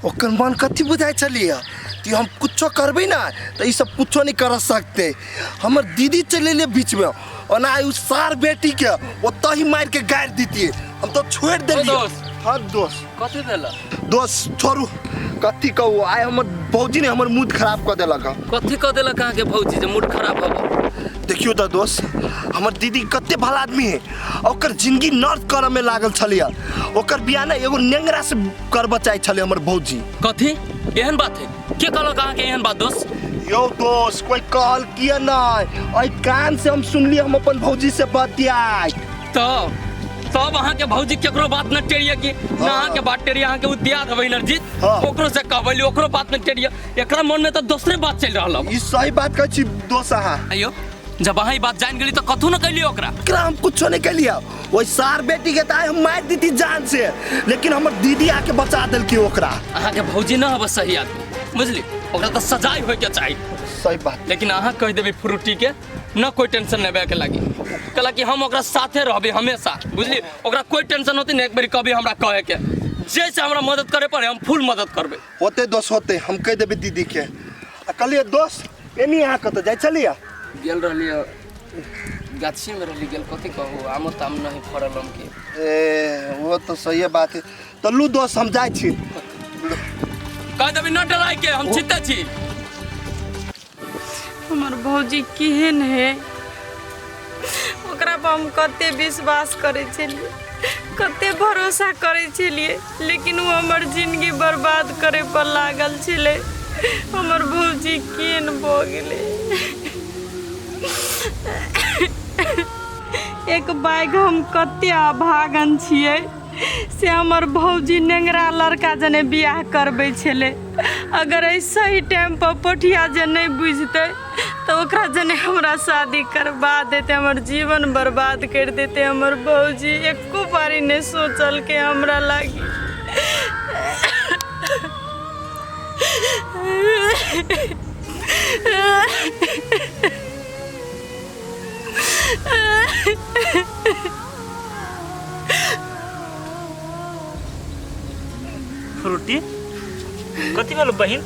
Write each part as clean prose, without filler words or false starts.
ओकर मन कथी बुझाइ छलियै कि हम कुछो करबै ने तऽ ई सब कुछो नहि कर सकते। हमर दीदी चलि एलै बीचमे, ओना आइ उ सार बेटीके ओतऽ ही मारिके गाड़ि दितियै। हम तऽ छोड़ि देलियै। दोस्त। हाँ दोस्त। कथी भेल? दोस्त छोड़ू, कथी कहू, आइ हमर भौजी ने हमर मूड खराब कऽ देलक हँ। कथी कऽ देलक अहाँके भौजी जे मूड खराब भऽ? देखियौ तऽ दोस्त, हमर दीदी कते भला आदमी है, ओकर जिंदगी नर्क करऽ में लागल छलैया। ओकर बियाह ने एगो नेंगरा से करबऽ चाहै छलै हमर भौजी। कथी एहन बात है? के कहलक अहाँके एहन बात दोस्त? यौ दोस्त, कोई कहल किया नहीं, एहि कान से हम सुनलियै हम अपन भौजी से बतियाइत। तब तब अहाँके भौजी केकरो बात न टेरिया की न? अहाँके बात टेरिया, अहाँके उ दिया देबै नरजीत। हाँ। ओकरो से कहबै, ओकरो बात न टेरिया। एकरा मन में तऽ दोसरे बात चलि रहल अब। ई सही बात कहै छी दोस्त अहाँ। अयो, जब अहाँ ई बात जान गेली तऽ कथू न कैलियै ओकरा? एकरा हम कुछो नहीं कैलियै। ओहि सार बेटी के तऽ आइ हम मारि देती जान से, लेकिन हमर दीदी आके बचा देलकी ओकरा। अहाँके भौजी न हब सही आदमी, बुझली? ओकरा तऽ सजाइ होइके चाही। सही बात। लेकिन अहाँ कहि देबै फ्रूटी के न कोई टेंशन लेबे के लागी, कहला कि हम ओकरा साथे रहबे हमेशा, बुझली? ओकरा कोई टेंशन होती न, एक बेरी कभी हमरा कहे के, जैसे हमरा मदद करे पड़े हम फुल मदद करबे। होते दोस्त होते, हम कहि देबै दीदी के। आ कहलियै दोस्त, एनी अहाँ कतऽ जाइ छलियै? गेल रहलियै गाछी में रहली गेल, कथी कहू, आमो ताम नहीं फड़ल हम के। ए वो तो सही बात है। तो लू दोस्त, हम जाइ छी। कह देबै न डराय के, हम चिते छी। हमर भौजी केहन है, ओकरा पर हम कते विश्वास करै छलियै, कते भरोसा करै छलियै, लेकिन ओ हमर जिंदगी बर्बाद करे पर लागल छलै। हमर भौजी केहन भऽ गेलै? एक बैग हम कते अभागन छियै से हमर भौजी नेंगरा लड़का जने बियाह करबै छलै। अगर एहि सही टाइम पर पोठिया जे नहि बुझतै तऽ ओकरा जने हमरा शादी करबा देतै, हमर जीवन बर्बाद करि देतै। हमर भौजी एको बारी नहि सोचलकै हमरा लागी। फ्रूटी, कथी भेलो बहिन?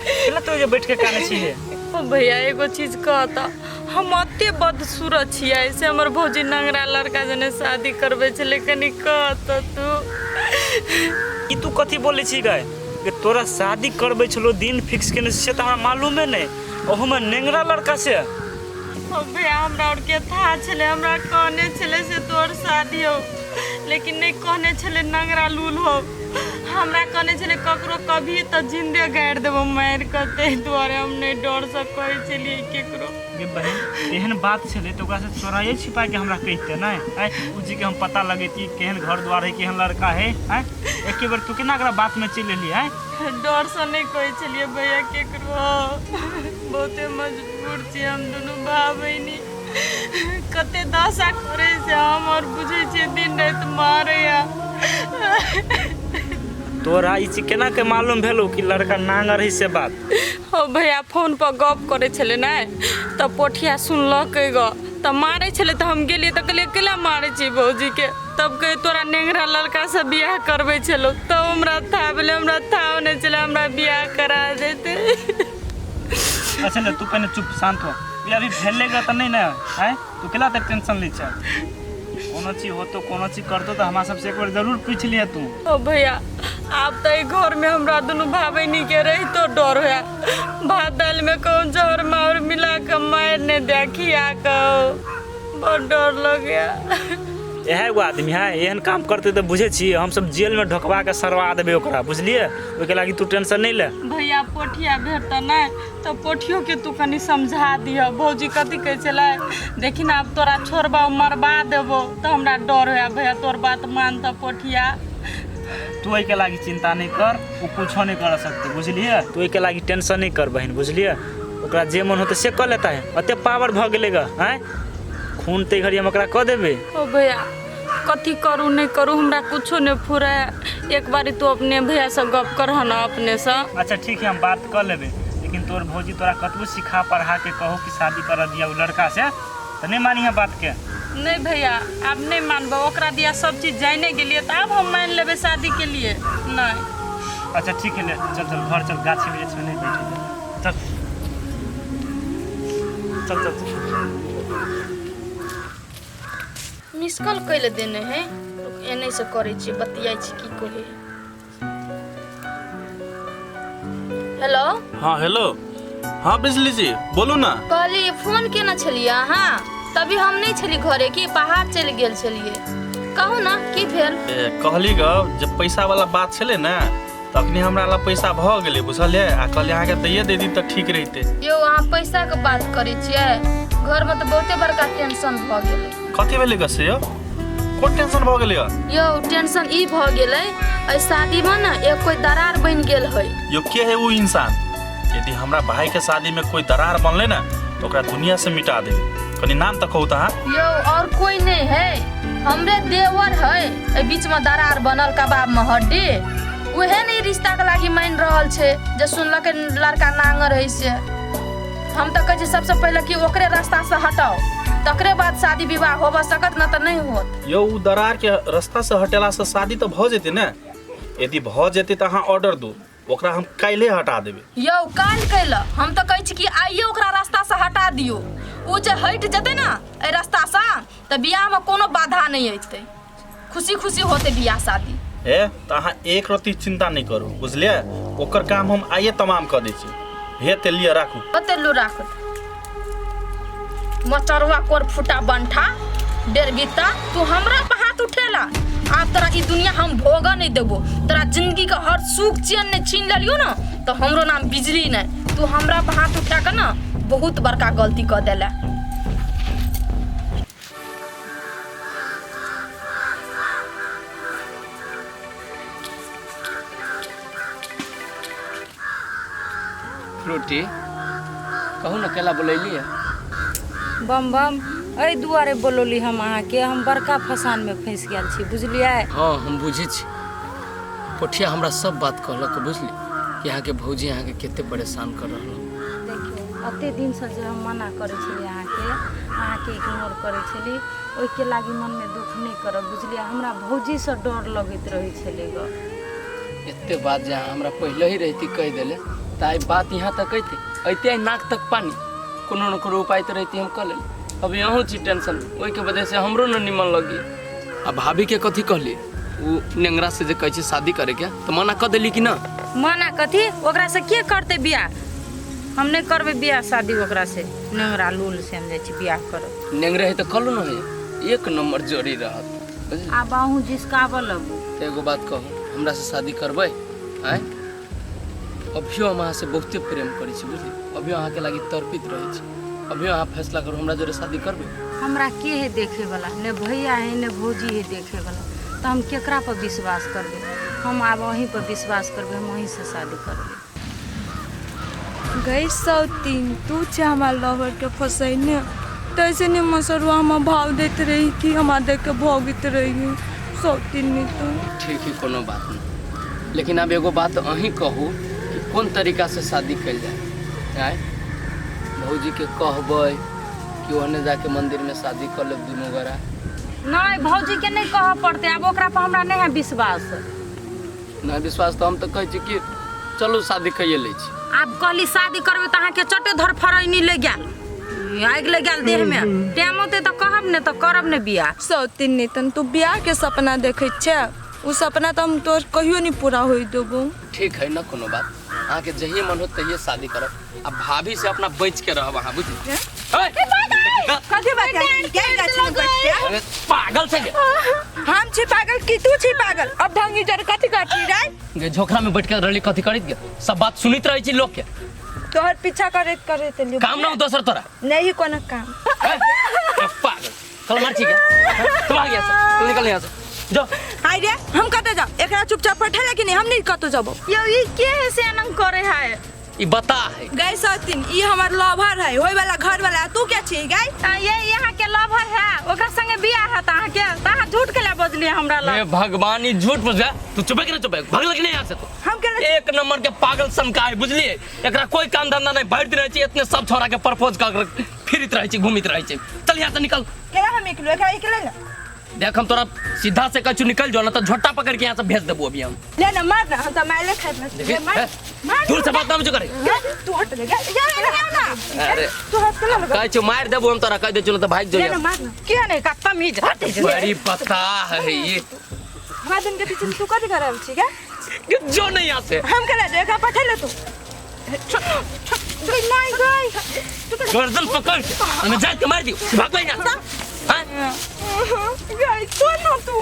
केना तो जे बैठ के काने छी हे? ओ भैया, एगो चीज कहता, हम अते बदसूरत छियै से हमर भौजी नंगरा लड़का जने शादी करबै छलै? कनी कहता तू। ई तू कथी बोलै छी गए? कि तोरा शादी करबै छलो, दिन फिक्स केने से तऽ हमरा मालूमे नहि, ओहोमे नेंगरा लड़का से? ओ भैया, हमरा और के था छलै, हमरा कहने छलै से तोर शादी हो, लेकिन नहीं कहने छलै नंगरा लूल हो। हमरा कहने छलै ककरो कभी तऽ जिंदे गाड़ि देबो मारि कऽ, ताहि दुआरे हम नहि डरसँ कहै छलियै केकरो। गे बहिन, एहन बात छलै तऽ ओकरासँ चोराइए छिपाके हमरा कहिते नहि आँय? ओ चीजके हम पता लगैती, केहन घर द्वार है, केहन लड़का है आँय? एके बेर तू केना ओकरा बातमे चलि एली आँय? डरसँ नहि कहै छलियै भैया केकरो। बहुते मजबूर छी हम दुनू भाय बहिनी। कते दशा करै छै हम और बुझै छियै, दिन राति मारैया। तोरा ई चीज केना के मालूम भेलो कि लड़का नांगर है से बात? हो भैया, फोन पर गप करै छलै ने तऽ पोठिया सुनलकै ग, तऽ मारै छलै, तऽ हम गेलियै तऽ कहलियै केला मारै छी भौजीके? तब कहै तोरा नेंगरा लड़का से बियाह करबै छलौ। तब हमरा था भेलै, हमरा था नहि छलै हमरा बियाह करा देतै। अच्छा ले, तू पहिने चुप शांत हो। ये अभी भेलेगा तऽ नहि ने आँय? तू केला तक टेंशन लै छै? कोनो चीज होतो, कोनो चीज करतो तऽ हमरा सबसे एक बेर जरूर पूछि लिहे तू। ओ भैया, आब तऽ एहि घरमे हमरा दुनू भाय बहिनीके रहितो डर होया, भात दालिमे कहूँ जहर माउर मिला कऽ मारि नहि दे खिया कऽ, बड़ डर लगैया। इएह एगो आदमी है, एहन काम करतै तऽ बुझै छी हमसब जेलमे ढोकबा के सड़वा देबै ओकरा, बुझलियै? ओहिके लागि तू टेंशन नहि ले। भैया, पोठिया भेटतऽ नहि तऽ पोठियोके तू कनि समझा दिह। भौजी कथी कहै छलै देखी ने, आब तोरा छोड़बा मरबा देबो, तऽ हमरा डर होया। भैया, तोर बात मानतऽ पोठिया? तू एहिके लागि चिंता नहि कर, ओ कुछो नहि कर सकतै, बुझलियै? तू एहिके लागि टेंशन नहि कर बहिन, बुझलियै? ओकरा जे मन होतै से कऽ लेता है। एते पावर भऽ गेलै ग आँय? खून तऽ घड़ी हम ओकरा कऽ देबै। ओ भैया, कथी करू नहि करू हमरा कुछो नहि फुराय। एक बारी तू अपने भैयासँ गप करह ने अपनेसँ। अच्छा ठीक है, हम बात कऽ लेबै, लेकिन तोर भौजी तोरा कतबो सिखा पढ़ा के कहो कि शादी कर दिया ओ लड़का से, तऽ नहि मानी है बात के। नहि भैया, आब नहि मानबै ओकरा दिया। सब चीज जाने गेलियै तऽ आब हम मानि लेबै शादी के लिए? नहि। अच्छा ठीक है, ले चल चल घर चल, गाछी वृक्ष में नहीं बैठे, चल चल चल चल। मिस कॉल कैले देने है, एने से करै छी, बतियाइ छी की कहै। हेलो। हाँ हेलो। हाँ बिजली जी बोलू ना। कहली फोन केने छलियै अहाँ, तभी हम नहीं छली घरे की बाहर चलि गेल छलियै, कहू ना की भेल? कहली ग जब पैसा वाला बात छलै ने तखनी हमरा ला पैसा भऽ गेलै बुझलियै, आ कहली अहाँके दैये दे दी तऽ ठीक रहितै। यौ अहाँ पैसा के बात करै छियै, घर में तऽ बहुते बड़का टेंशन भऽ गेलै। कथी भेलै ग से यौ? कोन टेंशन भऽ गेलै? यौ टेंशन ई भऽ गेलै एहि शादी में ना एक कोई दरार बनि गेल है। यौ के है वो इंसान? यदि हमरा भाई के शादी में कोई दरार बनले ना तो ओकरा दुनिया से मिटा देबै। कनी नाम तऽ कहू तऽ अहाँ। यौ और कोई नहीं है, हमरे देवर है एहि बीच में दरार बनल कबाब में हड्डी, उहे नहीं रिश्ता के लागी मान रहल छै जे सुनलक लड़का नांगर है से। हम तऽ कहै छी सबसे पहिले कि ओकरे रास्ता से हटाओ, तकरे बाद शादी विवाह होबऽ सकत, न तऽ नहीं होत। यौ उ दरार के रास्ता से हटेला से शादी तऽ भऽ जेतै ने? यदि भऽ जेतै तऽ अहाँ ऑर्डर दू, ओकरा हम काल्हि हटा देबै। यौ काल्हि कैला? हम तऽ कहै छी कि आइये ओकरा रास्ता से हटा दियौ, उ जे हटि जेतै ने एहि रास्ता से तऽ बियाह में कोनो बाधा नहीं अयतै, खुशी खुशी होतै बियाह शादी। ए तऽ अहाँ एक रत्ती चिंता नहीं करू बुझलियै, ओकर काम हम आइये तमाम कऽ दै छी। हे ते लिअ राखू। ओते लू राखू। मचरुआ कोर फुटा बंठा डेढ़ बीता, तू हमरा पर हाथ उठेला? आब तोरा ई दुनिया हम भोग नहीं देबो, तोरा जिंदगी के हर सुख चैन ने छीन लेलियो ना तो हमरो नाम बिजली नहीं। तू हमरा पर हाथ उठा के ना बहुत बड़का गलती कर देला। फ्रूटी कहू ना केला बोलैली है? बम बम एहि दुआरे बोलौली हम अहाँके, हम बड़का फसान में फंसि गेल छी बुझलियै। हाँ हम बुझै छी, पोठिया हमरा सब बात कहलक बुझली कि अहाँके भौजी अहाँके कते परेशान कर रहल। देखियौ एते दिनसँ जे हम मना करै छलियै अहाँके, अहाँके इग्नोर करै छली, ओहिके लागि मनमे दुख नहि करब बुझलियै। हमरा भौजीसँ डर लगैत रहै छलै ग। एते बात जे अहाँ हमरा पहिले ही रहिती कहि देले तऽ आइ बात यहाँ तक अयतै, अयते आइ नाक तक पानी, कोनो न कोनो उपाय तऽ रहिती हम कऽ लेली। अभी अहूँ छी टेंशन, ओहिके वजह से हमरो न निमन लगी। आ भाभी के कथी कहली उ नेंगरा से जे कहै छै शादी करे के, तऽ मना कऽ देली कि ना? मना कथी, ओकरा से के करतै बियाह? हम नहीं करबै बियाह शादी ओकरा से, नेंगरा लूल से हम जाइ छी बियाह करब। नेंगरे है तऽ कहलू न है, एक नंबर जोड़ी रहत बुझली। आब अहूँ जिसकाबऽ लगू। तऽ एगो बात कहू, हमरा से शादी करबै? आँय अभियो हम अहाँ से बहुते प्रेम करै छी बुझली, अभियो अहाँके लागि तड़पित रहै छी, अभियो अहाँ फैसला करू हमरा जोरे शादी करबै? हमरा के है देखे वाला, ने भैया है ने भौजी है देखे वाला, तऽ हम केकरा पर विश्वास करबै? हम आब अहीं पर विश्वास करबै, हम अहीं से शादी करबै। गई सौतीन तू छे हमार लवर के फसैने, तैसे नहीं मसरुआ हम भाव देते रही कि हमार देख के भोगित रही सौतीन नहीं तो। ठीक है कोनो बात नहीं, लेकिन अब एगो बात अहीं कहू कि कोन तरीका से शादी कल जाए? आँय भौजी के कहबै कि ओहने जाके मंदिर में शादी कर लेब दुनू गोरा? नहीं भौजी के नहीं कहऽ पड़तै, आब ओकरा पर हमरा नहीं है विश्वास। नहीं विश्वास तऽ हम तऽ कहै छी कि चलू शादी कैये लै छी। आब कहली शादी करबै तऽ अहाँके चटे धर फरैनी ले गेल, आगि ले गेल देह में, टाइम होतै तऽ कहब ने तऽ करब ने बियाह। सौतीन नहीं तन तू बियाह के सपना देखै छे, उ सपना तऽ हम तोर कहियो नहीं पूरा होई देबो। ठीक है ना कोनो बात, अहाँके जहिये मन हो तहिये शादी करब, आ भाभी से अपना बच के रहब अहाँ बुझली। कथी बात है? क्या गाछी में बैठ के? पागल से हम छी पागल कि तू छी पागल? अब ढंगी जर कथी करती रे? गे झोखरा में बैठ के रहली कथी करैत गे, सब बात सुनैत रहै छी लोग के। तोहर पीछा करैत करैत लियो। काम ना दोसर तोरा? नहीं कोनो काम। पागल चल मार छी के, तू भाग यहाँ से, तू निकल यहाँ से जो। हाय रे हम कतऽ जाउ? एकरा चुपचाप पठेला कि नहीं? हम नहीं कतौ जाबो। यौ ई के है से एना करे है? ई बता है गई सौतीन, ई हमर लवर है, होय वाला घर वाला, तू क्या छी गई? ये यहाँ के लवर है, ओकरा संगे बियाह है अहाँ के, त अहाँ झूठ के ला बजलियै हमरा लग। हे भगवान ई झूठ बजला, तू चुपे के ना चुपे भागल कि नहीं यहाँ से तू? हम के एक नंबर के पागल सनका है बुझलिए, एकरा कोई काम धंधा नहीं, भरि दिन रहै छै इतने सब छोरा के प्रपोज कर फिरित रहै छै घूमित रहै छै। चल यहाँ से निकल। केला हम एकलो, एकरा एकले ना। देख हम तोरा सीधा से कछु निकल जो ना तो झोटा पकड़ के यहाँ से भेज देबो अभी हम। ले ना मार ना, हम तो मारले खाए देखी, मार हैं? मार। दूर से बात ना मुझे करे। तू हट ले, जा ना। अरे तू हाथ के लगा। कहै छौ मार देबो हम तोरा, कह दे चलो तो भाग जो। ले ना मार ना। किया नहीं का तमीज हट जा। बड़ी पता है ये। हमरा दिन के पीछे तू कथी कर रहल छी गे? जो नहीं यहाँ से। हम केला देखा पठे ले तू। गई नहीं गई। गर्दन पकड़ के हमें जात के मार दियो, भाग ले यहाँ से। हाँ? गई तो ना तू।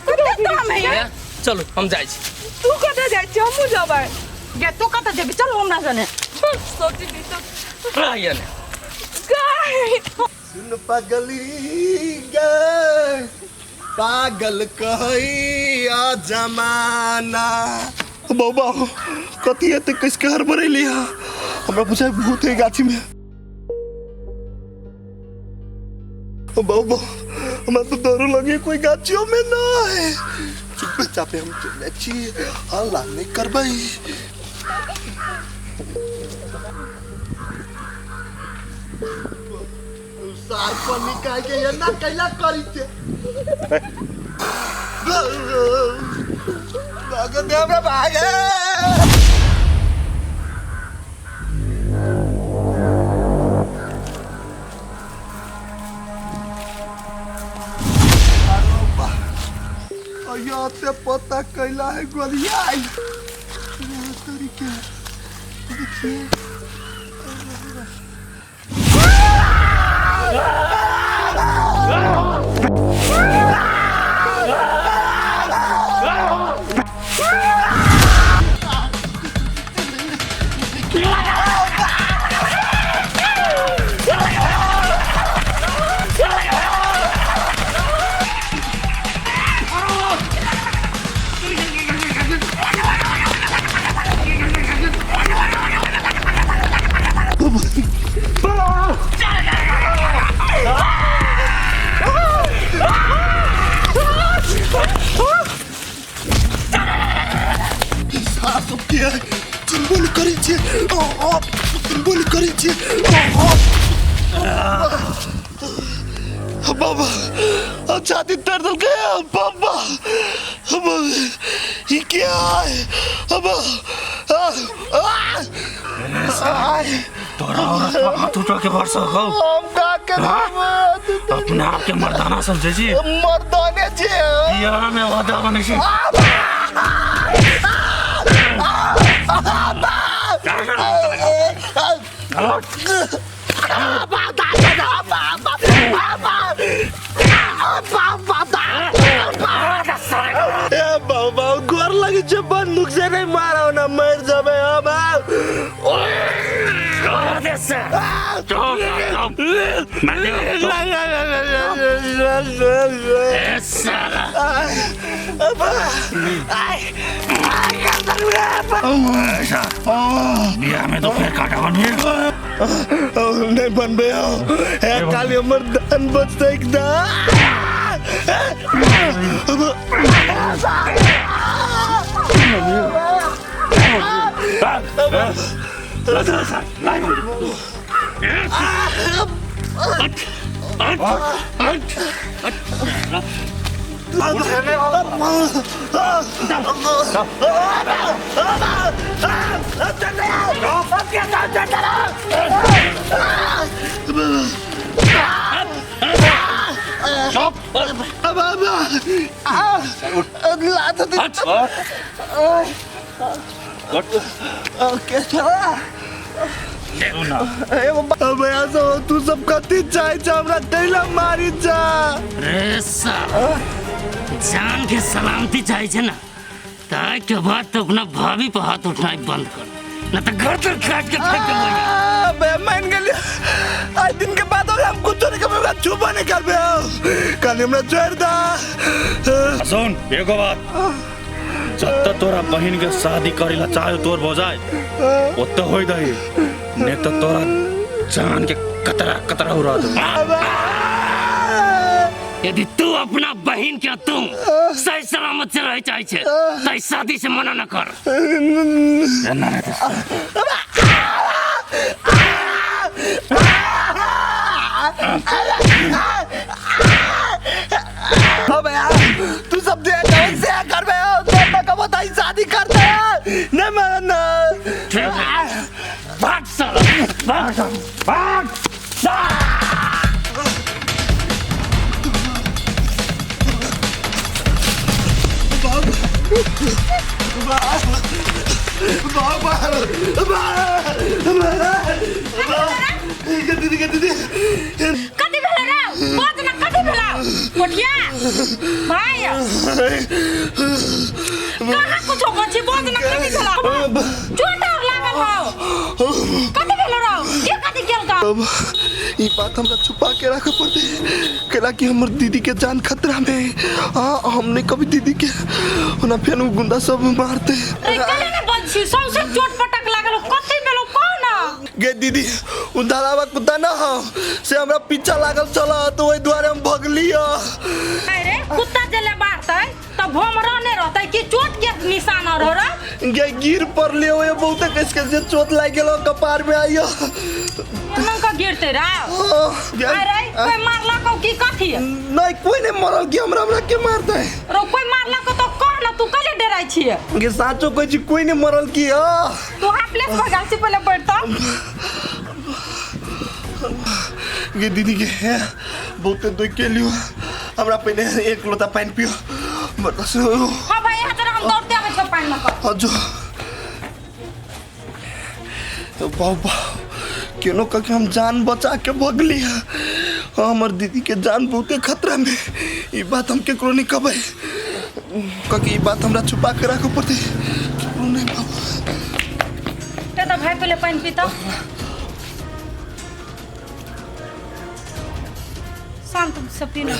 कते दाम है? चलो हम जाइ छी। तू कते जाइ छी? हमहूँ जेबै। गे तू कते जेबी? चल हमरा सने। सोची नी तो। रहिए ने। गई। सुन पगली गे पागल कहैया जमाना। बाबा कथी एते कस के हड़बड़ेली है? हमरा बुझाइ भूत है गाछी में। बाबा हमरा तो डर लगे कोई गाछियों में ना है। चुपे चापे हम चले छी, हल्ला नहीं करबै। सार पर निकाल के ये ना कैला करी छे। भाग दे हमरा भागे। अरे पता कैला है गोलिया तरीके देखिए। चिलबुल करै छी, चिलबुल करै छी। बाबा छाती दर्द गया। बाबा ये क्या है? तोरा औरत पर हाथ उठा के भर सकौ? हम का के अपना आप के मर्दाना समझे छी? मर्दाने छी बियाह में वादा बनै छी। ए बाबा गोर लगे छै, बंदूक से नहीं मारो ना मर जाबे हम। बियाह में तो फिर काटा बनबे नहीं बनबे हो। काली हमर दान बचतै तू सब कथी चाहे छा? हमरा कैला मारी जा रे साला, जान के सलामती चाहे छे ना ताई के बाद तो अपना भाभी पर हाथ उठना बंद कर, ना तो गर्दन काट के फेंक देबो। बे मान गेलियै, आज दिन के बाद हम कुछ नहीं करबे, छुपा नहीं करबे। काली हमरा छोड़ दा। सुन एगो बात, जब तक तोरा बहिन के शादी करेला चाहे तोर भौजाई ओते होई दही, नहीं तो तोरा जान के कतरा कतरा उड़ा दे। यदि तू अपना बहिन के तुम सही सलामत से रह चाहे छे तो शादी से मना न कर। सब दे से करबे दे तक बताई शादी करते नहीं मारना। भाग साला, भाग भाग। दीदी दीदी कथी भेलै रे? बाज ना, कथी भेलै कोठिया भाई? कहाँ कुछो बची? बाज ना, कथी भेलै? चोट और लागल हौ? कथी भेलै रौ? के कथी केलका? अब ई बात हमरा छुपा के रखे पड़ते केला कि हमर दीदी के जान खतरा में। हाँ, हमने कभी दीदी के ओना फेन उ गुंडा सब मारते। रे कले ने बची, सौंसे चोट पटक लागल हौ। कथी भेलौ कह ना? गे दीदी, उ धरावा कुत्ता ना हो से हमरा पीछा लागल चला तो वही दुआरे हम भगली। अरे कुत्ता जले मारतै त भोम रहने रहतै कि चोट के निशान और हो रे? गे गिर पड़ले हो बहुत कस कस चोट लाग गेलो कपार में आइयो। एना का गिरते रा? अरे कोई मारलक हौ कि कथी? नहीं कोई नहीं मरल कि हमरा हमरा के मारते। रो कोई मारलक तो कह ना, तू कले डराइ छियै? गे साचो कहै छी कोई नहीं मरल की। तू हाफलेस भऽ गेल छी, पहिले बैठ त। गे दीदी के बहुते दुख के लियो, हमरा पहिने एक लोटा पानि पियो बस। हाँ भाई, यहाँ जरा हम दौड़ते आबै छियौ पानि लऽ कऽ। हजुर तो बाबा केनो कह के हम जान बचा के भगली। हाँ, हमर दीदी के जान बहुते खतरा में। ई बात हम केकरो नहीं कहबै, कह के ई बात हमरा छुपा के राखे पड़तै। केकरो नहीं बाबा। ते तऽ भाई पहिले पानि पीतौ। शांत से पी ना।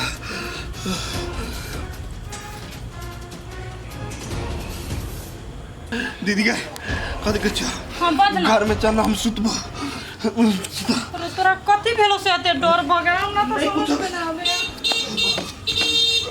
दीदी के कथी कहै छियौ? हाँ बाज ना। घर में चल हम सुतबो। अरे तोरा कथी भेलो से एते डर भऽ गेल? हमरा तऽ नहीं समझ